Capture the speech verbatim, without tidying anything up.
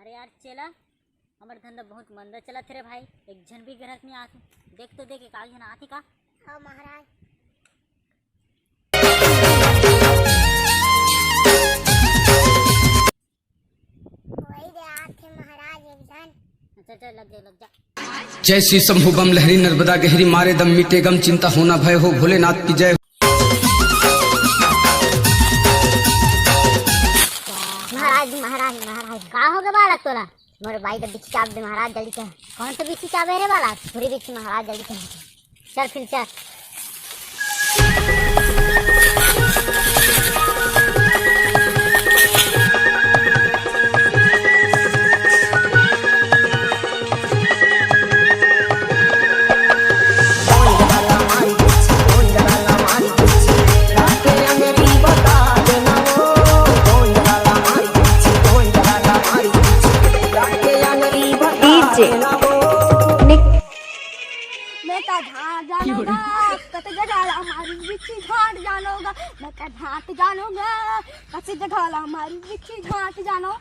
अरे यार चेला, हमर धंधा बहुत मंदा चलत हे रे भाई, एक झन भी ग्राहक नहीं आथे। देख तो देख, एक आध झन आथे का? हाँ महाराज। वही दे आथे महाराज एक झन। अच्छा, चल, लग जा, लग जा। जय श्री शंभु बम लहरी नर्मदा गहरी, मारे दम मिटे गम चिंता होना भय हो, भोलेनाथ की जय। महाराज, महाराज, महाराज। का हो गया बालक तोला? मोर बाई तो बिच्छी चाब दे महाराज, जल्दी चल। कौन सा बिच्छी चाबे रे बालक? छुरी बिच्छी महाराज, जल्दी चल। चल फिर चल। डीजे निक। मैं तो झांट जानोगा, कत जगह हमारी बिच्छी झांट जानोगा, मैं तो झांट जानोगा, कत जगह हमारी बिच्छी झांट जानो।